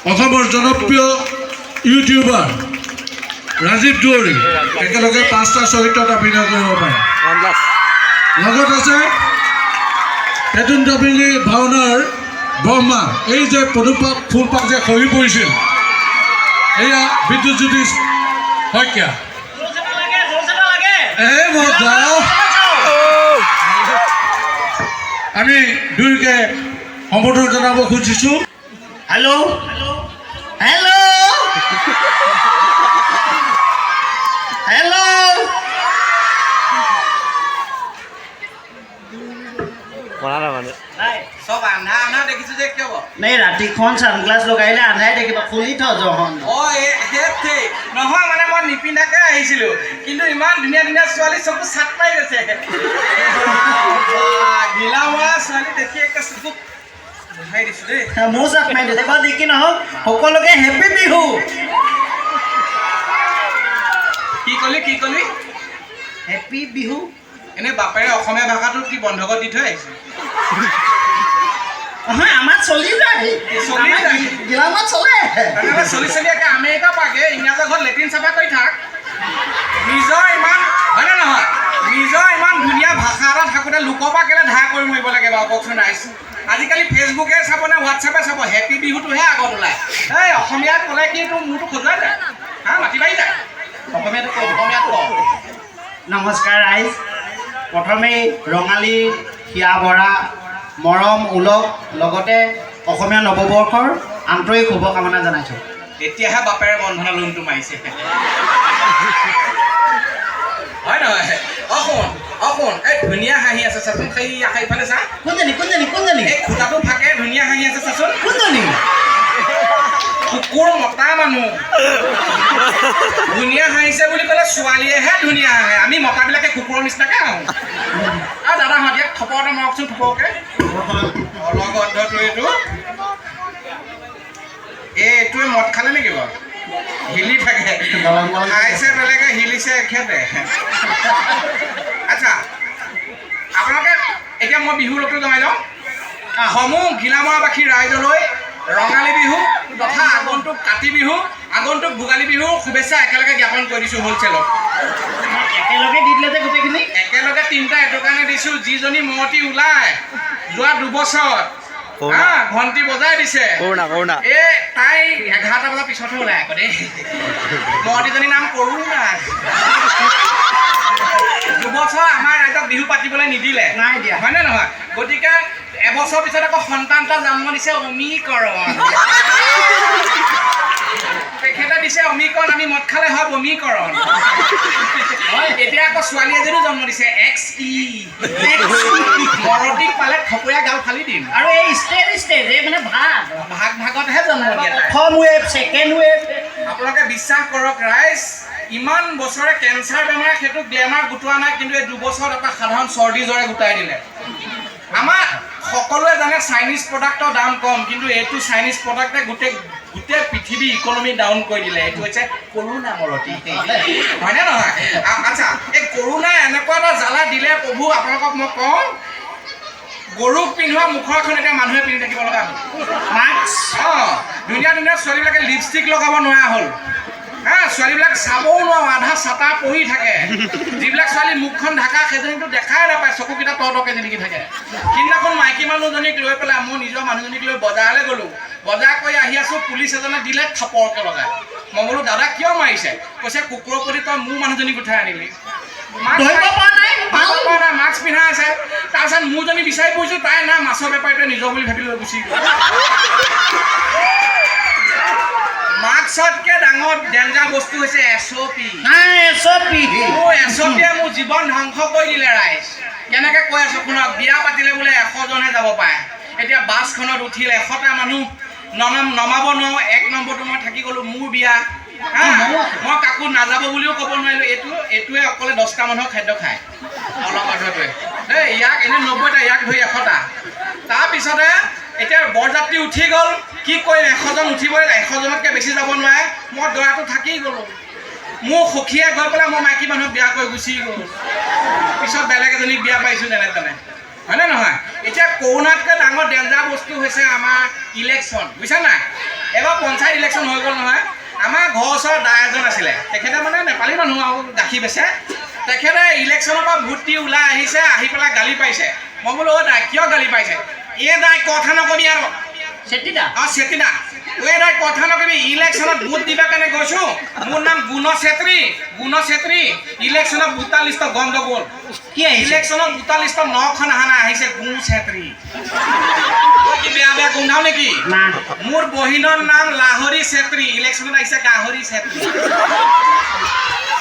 অসমৰ জনপ্ৰিয় ইউটিউবাৰ ৰাজীৱ দুৱৰী, একেলগে 5টা চৰিত্ৰত অভিনয় কৰিব পাৰে। লগত আছে টেটুন দাবিলি ভাওনাৰ ব্ৰহ্মা, এই যে পদুমপাত ফুলপাত যে খহি পৰিছিল, এয়া বিদ্যুৎ জ্যোতি শইকীয়া। এই মজা। আমি দুয়োকে সম্বোধন জনাব খুজিছোঁ। Hello hello hello. চব আন্ধা আন্ধা দেখিছো যে, কিয় বাৰু? নাই, ৰাতিখন চানগ্লাছ লগাইলে আন্ধাই দেখিবা, খুলি থ জহন। অ, এই নহয়, মানে মই নিপিন্ধাকে আহিছিলো, কিন্তু ইমান ধুনীয়া ধুনীয়া ছোৱালী, চকু চাট মাৰি গৈছে। ঘিলা মৰা ছোৱালী দেখি একে চকু বহাই দিছো দেই। ময়ো চাট মাৰি দিছে বাৰু। যি কি নহওক, সকলোকে হেপী বিহু। কি কলি, কি কলি? হেপী বিহু। এনে বাপেৰে অসমীয়া ভাষাটো কি বন্ধকত দি থৈ আহিছে? নহয়, আমাৰ চলি যায়। চলি যায়। গিলামত চলে। তেনেহ'লে চলি চলি একে আমেৰিকা পাগে, ইংৰাজৰ ঘৰত লেট্ৰিন চাফা কৰি থাক। নিজৰ ইমান, হয়নে নহয়, নিজৰ ইমান ধুনীয়া ভাষা এটা থাকোঁতে লোকৰ পৰা কেলৈ ধাৰ কৰি মৰিব লাগে বাৰু, কওকচোন ৰাইজ? আজিকালি ফেচবুকে চাব নে হোৱাটছএপে চাব, হেপী বিহুটোহে আগত ওলায়। এই অসমীয়াত ক'লে কি তোৰ মূৰটো খজুৱাই যায়, হা, মাটি বাঢ়ি যায়। অসমীয়াটো ক। অসমীয়াত ক। নমস্কাৰ ৰাইজ। প্ৰথমেই ৰঙালী হিয়া ভৰা মৰম, ওলগ, লগতে অসমীয়া নৱবৰ্ষৰ আন্তৰিক শুভকামনা জনাইছোঁ। এতিয়াহে বাপেৰে বন্ধনৰ লোনটো মাৰিছে, হয় নহয়? অ শুন, অ শুন, এই ধুনীয়া হাঁহি আছে, চাচোন, সেই সেইফালে চা। কোনজনী, কোনজনী, কোনজনী? এই খুটাটো ফাকে ধুনীয়া হাঁহি আছে, চাচোন। কোনজনী? কুকুৰ মতা মানুহ ধুনীয়া হাঁহিছে বুলি ক'লে ছোৱালীয়েহে ধুনীয়া হাঁহে, আমি মতাবিলাকে কুকুৰৰ নিচিনাকে হাঁহো। আৰু দাদাহঁত, ইয়াক থপৰ এটা মাৰকচোন, থপৰকে। অলগদ্ধটো এইটো, এই এইটোৱে মদ খালে নেকি বাৰু? হিলি থাকে, খাইছে বেলেগে, হিলিছে এখেতে। আচ্ছা, আপোনালোকে এতিয়া মই বিহুৰ লগটো জনাই লওঁ। সমূহ ঘিলামৰাবাসী ৰাইজলৈ ৰঙালী বিহু তথা আগন্তুক কাতি বিহু, আগন্তুক ভোগালী বিহুৰ শুভেচ্ছা একেলগে জ্ঞাপন কৰি দিছোঁ হ'লচেলত। একেলগে দি দিলে যে গোটেইখিনি। একেলগে তিনিটা এইটো কাৰণে দিছোঁ, যিজনী মৰতি ওলাই যোৱা 2 বছৰত হা ঘণ্টি বজাই দিছে। Corona, corona. এই তাই 11টা বজাৰ পিছতহে ওলাই আকৌ দেই। মৰতিজনীৰ নাম কৰোণা। 2 বছৰ আমাৰ ৰাইজক বিহু পাতিবলৈ নিদিলে। নাই দিয়া। হয়নে নহয়? গতিকে এবছৰ পিছত আকৌ সন্তান এটা জন্ম দিছে, অমীকৰণ। তেখেতে দিছে অমীকৰণ, আমি মদ খালে হয় বমীকৰণ। এতিয়া আকৌ ছোৱালী এজনীও জন্ম দিছে, এক্স ই। মৰতিক পালে থপৰীয়া গাল ফালি দিম। আৰু এই ষ্টেজ ষ্টেজ, এই মানে ভাগ ভাগ ভাগতহে জন্ম দিয়ে তাই। প্ৰথম ৱেভ, ছেকেণ্ড ৱেভ। আপোনালোকে বিশ্বাস কৰক ৰাইজ, ইমান বছৰে কেঞ্চাৰ বেমাৰে সেইটো গ্লেমাৰ গোটোৱা নাই, কিন্তু এই 2 বছৰত এটা সাধাৰণ চৰ্দি জ্বৰে গোটাই দিলে। আমাৰ সকলোৱে জানে চাইনিজ প্ৰডাক্টৰ দাম কম, কিন্তু এইটো চাইনিজ প্ৰডাক্টে গোটেই গোটেই পৃথিৱী ইকনমি ডাউন কৰি দিলে। এইটো হৈছে কৰোণা মৰতি, হয়নে নহয়? আচ্ছা, এই কৰোণাই এনেকুৱা এটা জ্বালা দিলে প্ৰভু, আপোনালোকক মই কওঁ, গৰুক পিন্ধোৱা মুখৰখন এতিয়া মানুহে পিন্ধি থাকিব লগা হ'ল। মাস্ক। অঁ, ধুনীয়া ধুনীয়া ছোৱালীবিলাকে লিপষ্টিক লগাব নোৱাৰা হ'ল। হা, ছোৱালীবিলাক চাবও নোৱাৰো, আধা চাটা পৰি থাকে। যিবিলাক ছোৱালী মুখখন ঢাকা, সেইজনীতো দেখাই নাপায়, চকুকেইটা তলকে জিলিকি থাকে। সিদিনাখন মাইকী মানুহজনীক লৈ পেলাই, মোৰ নিজৰ মানুহজনীক লৈ বজাৰলৈ গ'লোঁ। বজাৰ কৰি আহি আছোঁ, পুলিচ এজনে দিলে থাপৰকে লগাই। মই বোলো, দাদা, কিয় মাৰিছে? কৈছে, কুকুৰৰ প্ৰতি তই মোৰ মানুহজনীক উঠাই আনিলি। ধৰিব পৰা নাই। ধৰিব পৰা নাই, মাস্ক পিন্ধা আছে। তাৰপিছত মোৰজনী বিচাৰি ফুৰিছোঁ, তাই না, মাছৰ বেপাৰীটোৱে নিজৰ বুলি ভাবি লৈ গুচি গ'ল। মাস্কতকে ডাঙৰ ডেঞ্জাৰ বস্তু হৈছে এছ অ' পি। নাই, এছ অ' পি। মোৰ এছ অ' পিয়ে মোৰ জীৱন ধ্বংস কৰি দিলে ৰাইজ। কেনেকে কৈ আছো শুনক। বিয়া পাতিলে বোলে 100জনহে যাব পাৰে। এতিয়া বাছখনত উঠিল 100টা মানুহ, নমাব নোৱাৰো। 1 নম্বৰটো মই থাকি গ'লো, মোৰ বিয়া, হা, মই কাকো নাযাব বুলিও ক'ব নোৱাৰিলো। এইটোৱে অকলে 10টা মানুহৰ খাদ্য খায়, অলপ অৰ্ধটোৱে দেই। ইয়াক এনেই 90টা, ইয়াক ধৰি 100টা। তাৰপিছতে এতিয়া বৰযাত্ৰী উঠি গ'ল, কি কৰিম? 100জন উঠিবই, 100জনতকৈ বেছি যাব নোৱাৰে। মই দৰাটো থাকি গ'লো। মোৰ সখীয়ে গৈ পেলাই মই মাইকী মানুহক বিয়া কৰি গুচি গ'ল। পিছত বেলেগ এজনীক বিয়া পাইছোঁ যেনে তেনে, হয়নে নহয়? এতিয়া কৰোণাতকৈ ডাঙৰ ডেঞ্জাৰ বস্তু হৈছে আমাৰ ইলেকশ্যন, বুজিছা নাই? এবাৰ পঞ্চায়ত ইলেকশ্যন হৈ গ'ল নহয়। আমাৰ ঘৰৰ ওচৰৰ দা এজন আছিলে, তেখেতে মানে নেপালী মানুহ আৰু গাখীৰ বেচে। তেখেতে ইলেকশ্যনৰ পৰা ভোট দি ওলাই আহিছে, আহি পেলাই গালি পাইছে। মই বোলো, অ' দা, কিয় গালি পাইছে? এ দাই, কথা নকবি আৰু। চেতিদা। অ, চেতিদা। এ দাই, কথা নকবি, ইলেকশ্যনত ভোট দিবা কাৰণে গৈছোঁ। মোৰ নাম গুণ চেত্ৰী, গুণ চেত্ৰী। ইলেকশ্যনত ভোটাৰ লিষ্টত গণ্ডগোল। কি আহিছে? ইলেকশ্যনত ভোটাৰ লিষ্টত নখন অহা নাই, আহিছে গু চেত্ৰী। তই কি বেয়া বেয়া গোন্ধাও নেকি? না। মোৰ বহিনৰ নাম লাহৰী চেত্ৰী, ইলেকশ্যনত আহিছে গাহৰি চেত্ৰী।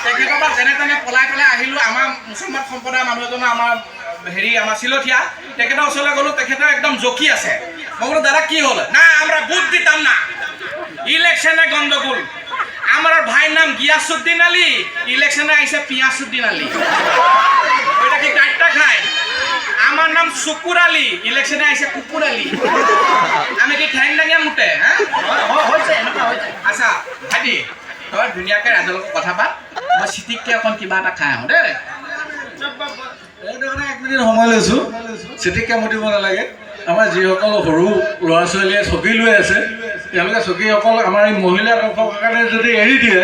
তেখেতৰ পৰা যেনে তেনে পলাই পেলাই আহিলোঁ। আমাৰ মুছলমান সম্প্ৰদায়ৰ মানুহ এজনো, আমাৰ হেৰি, আমাৰ চিলঠীয়া, তেখেতৰ ওচৰলৈ গ'লোঁ। তেখেতে একদম জকি আছে। মই বোলো, দাদা, কি হ'ল? না, আমরা ভোট দিতাম না, ইলেকশ্যনে গণ্ডগোল। আমাৰ ভাইৰ নাম গিয়াসুদ্দিন আলী, ইলেকশ্যনে আহিছে পিয়াসুদ্দিন আলী। ওইটা কি কাঠটা খায়? আমার নাম শুকুর আলী, ইলেকশ্যনে আহিছে কুকুৰ আলী। আমি কি ঠেং দাঙিয়া মুতে হা? হৈছে, এনেকুৱা হৈছে। আচ্ছা ভাইটি, তই ধুনীয়াকৈ ৰাইজৰ লগত কথা পাত, মই চিটিককৈ অকণ কিবা এটা খাই আহোঁ দেই। এইটো কাৰণে এক মিনিট সময় লৈছোঁ। চিটিককৈ মুতিব নালাগে। আমাৰ যিসকল সৰু ল'ৰা ছোৱালীয়ে চকী লৈ আছে, তেওঁলোকে চকীসকল আমাৰ এই মহিলা দৰ্শকৰ কাৰণে যদি এৰি দিয়ে,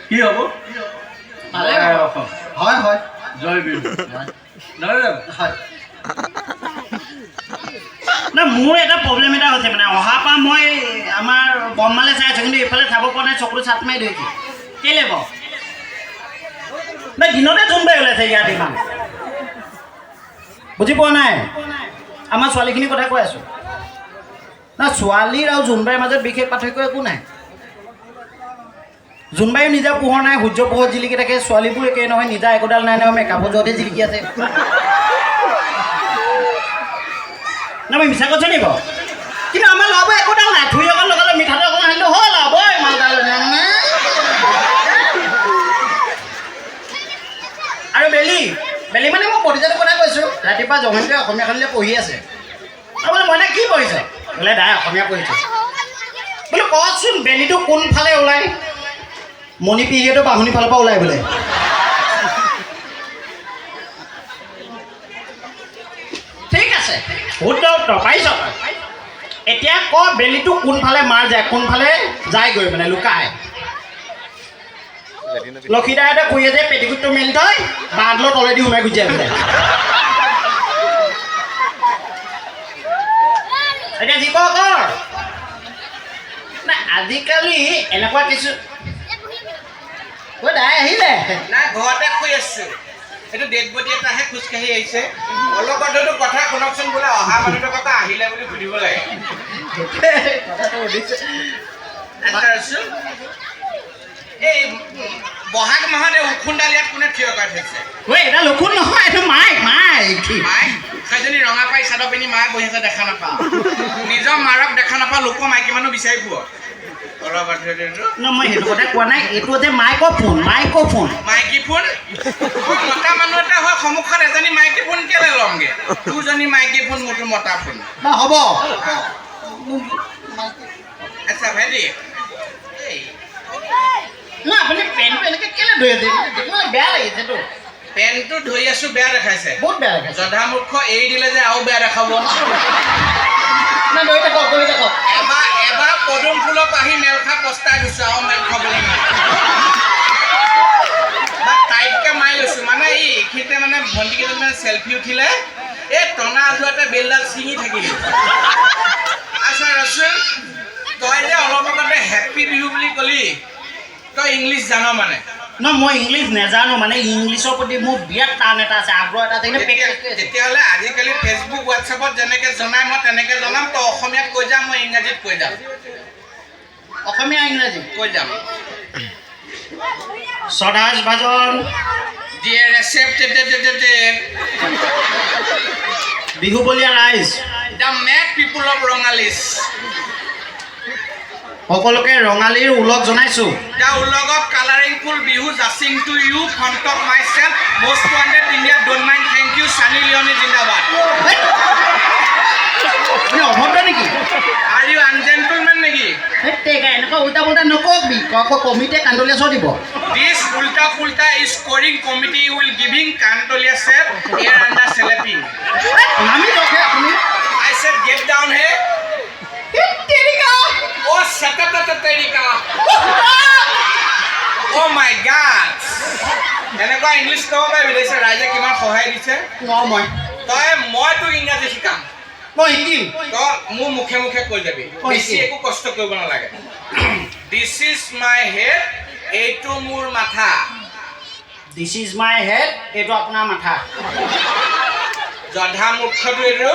কি হ'ব? ভালে জয় হ'ব। অসম। হয় হয়। জয় বিহু, নহয় জানো? হয়। না, মোৰ এটা প্ৰব্লেম এটা হৈছে, মানে অহাৰ পৰা মই আমাৰ বনমালে চাই আছোঁ, কিন্তু এইফালে চাব পৰা নাই, চকুটো চাট মাৰি ধৰিছে। কেলৈ বাৰু? নাই, দিনতে জোনবাই ওলাইছে ইয়াত ইমান, বুজি পোৱা নাই। আমাৰ ছোৱালীখিনিৰ কথা কৈ আছোঁ না। ছোৱালীৰ আৰু জোনবাইৰ মাজত বিশেষ পাৰ্থক্য একো নাই। জোনবাইও নিজা পোহৰ নাই, সূৰ্য পোহৰ জিলিকি থাকে। ছোৱালীবোৰ একেই নহয়, নিজা একোডাল নাই নহয়, মেকআপৰ জহতে জিলিকি আছে। না, মই মিছা কৈছোঁ নি বাৰু? কিন্তু আমাৰ ল'ৰাবোৰ একোডাল নাই, থুৰি অকণ লগালে, মিঠাতেল অকণ সানিলে হ'ল আৰু বই মালডাল মানে। আৰু বেলি বেলি মানে মই ভতিজাটোৰ কথা কৈছোঁ। ৰাতিপুৱা জহন্তুৱে অসমীয়াখনলৈ পঢ়ি আছে। আৰু বোলে, মইনা, কি পঢ়িছ? বোলে, দাই, অসমীয়া পঢ়িছোঁ। বোলো, কচোন, বেলিটো কোনফালে ওলায়? মণি পিহিয়েতো বাঢ়নী ফালৰ পৰা ওলাই বোলে। ঠিক আছে, শুদ্ধ উত্তৰ পাৰিছ তই। এতিয়া ক, বেলিটো কোনফালে মাৰ যায়, কোনফালে যায়গৈ, মানে লুকায়? লক্ষীদাহঁতে খুৰীয়ে যে পেটিকোটটো মেলি থয়, বাঁহডালৰ তলেদি সোমাই গুচি যায় বোলে। এতিয়া যি কৰ কৰ। নাই, আজিকালি এনেকুৱা কিছু ঐ দাই আহিলে। নাই, ঘৰতে শুই আছোঁ। এইটো ডেড বডি এটাহে খোজকাঢ়ি আহিছে। অলপতো কথা শুনকচোন, বোলে অহা মানুহটোৰ কথা আহিলে বুলি সুধিব লাগে। কথাটো সুধিছে। আচ্ছা ৰচোন, এই বহাগ মাহত এই উখুনডাল ইয়াত কোনে থিয় কৰাই থৈছে? ঐ, এটা লক্ষণ নহয়, এইটো মাইক মাইক। মায়ে সেইজনী ৰঙা পাৰি চাদৰ পিন্ধি মায়ে বহি আছে, দেখা নাপাওঁ। নিজৰ মাৰক দেখা নাপাওঁ, লোকৰ মাইকী মানুহ বিচাৰি ফুৰ অলপ। ন, মই সেইটো কথা কোৱা নাই। এইটো যে মাইক্ৰফোন, মাইক্ৰফোন। মাইকী ফোন? মই মতা মানুহ এটা হয়, সন্মুখত এজনী মাইকী ফোন কেলে ল'মগে? দুজনী মাইকী ফোন, মোৰটো মতা ফোন। বা হ'ব। আচ্ছা ভাইটি, এই না, আপুনি পেণ্টটো এনেকৈ কেলৈ ধৰি আছে? দেখিবলৈ বেয়া লাগিছেতো। পেণ্টটো ধৰি আছো, বেয়া দেখাইছে? বহুত বেয়া দেখাইছে। জধামূৰ্খ, এৰি দিলে যে আৰু বেয়া দেখাব। না, ধৰি থাকক, ধৰি থাকক। এবাৰ এবাৰ পদুম ফুলৰ পাহি মেল খাই পস্তাই দিছো, আৰু মেল খাবলৈ নাই। বা টাইটকে মাৰি লৈছো। মানে এই এইখিনিতে মানে ভণ্টি কেইজনী মানে চেলফি উঠিলে, এই টনা আজোৱাতে বেলডাল ছিঙি থাকিলে। আচ্ছা ৰচোন, তই যে অলপ আগতে হেপ্পী বিহু বুলি ক'লি, তই ইংলিছ জান মানে? ন, মই ইংলিছ নেজানো, মানে ইংলিছৰ প্ৰতি মোৰ বিৰাট টান এটা আছে, আগ্ৰহ এটা আছে, কিন্তু প্ৰেক্টিছ। তেতিয়াহ'লে আজিকালি ফেচবুক হোৱাটছএপত যেনেকে জনাই, মই তেনেকে জনাম। তই অসমীয়াত কৈ যাম, মই ইংৰাজীত কৈ যাম। অসমীয়া ইংৰাজী কৈ যাম। সদাস ভাজন। ডিয়াৰ ৰেচেপ্টেড বিহুবলীয়া ৰাইজ, the mad people of Rongalis, সকলোকে ৰঙালীৰ ওলগ জনাইছোঁ। The ওলগ of colouring full Bihu জাচিং to you front of myself most wanted India, don't mind, thank you. Sunny Leone জিন্দাবাদ। আপুনি অভদ্ৰ নেকি? Are you আনজেণ্টলমেন নেকি? ধেৎ তেৰিকা, এনেকুৱা উল্টা পুল্টা নকবি, কমিটিয়ে কান্দলীয়া চৰ দিব। This উল্টা পুল্টা is scoring committee will giving কানতলীয়া set air under চেলেপিং। নামি যাওক হে আপুনি। I said get down হে। ধেৎ তেৰিকা। ঐ। মাই গাড, এনেকুৱা ইংলিছ ক'ব পাৰিবি? দেখিছে ৰাইজে কিমান সহায় দিছে। নোৱাৰো মই। তই, মই তোক ইংৰাজী শিকাম। মই শিকিম। তই মোৰ মুখে মুখে কৈ যাবি। মই বেছি শিকিম। একো কষ্ট কৰিব নালাগে। This is my head, এইটো মোৰ মাথা। This is my head, এইটো আপোনাৰ মাথা। জধা মূৰ্খটো এইটো।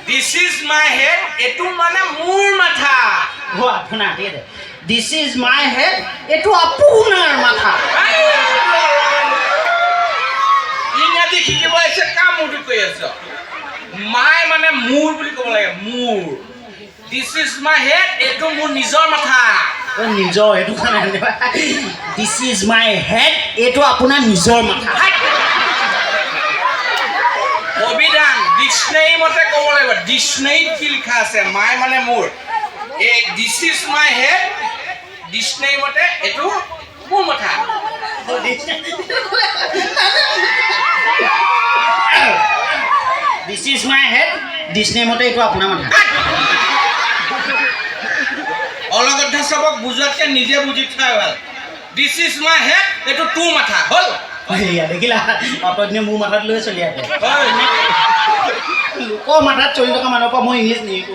This is my head, এইটো মানে মোৰ মাথা। অ' আপোনাৰ, ঠিক আছে। This is my head, এইটো আপোনাৰ মাথা। ইংৰাজী শিকিব আহিছে, কাম মোৰটো কৰি আছ। মাই মানে মোৰ বুলি ক'ব লাগে, মোৰ। This is my head, এইটো মোৰ নিজৰ মাথা। অ' নিজৰ, সেইটো কাৰণে। This is my head, এইটো আপোনাৰ নিজৰ মাথা। অভিধান ডিক্সনেৰী মতে ক'ব লাগিব। ডিক্সনেৰীত কি লিখা আছে? মাই মানে মোৰ। এই this is my head, dictionary মতে এইটো মোৰ মাথা। This is my head, dictionary মতে এইটো আপোনাৰ মাথা। অলগদ্ধ চবক বুজোৱাতকৈ নিজে বুজি থোৱাই ভাল। This is my head, এইটো তোৰ মাথা হ'ল। সেয়া দেখিলা, অতদিনে মোৰ মাথাত লৈ চলি আছে। হয়। লোকৰ মাথাত চলি থকা মানুহৰ পৰা মই ইংলিছ নিশিকো।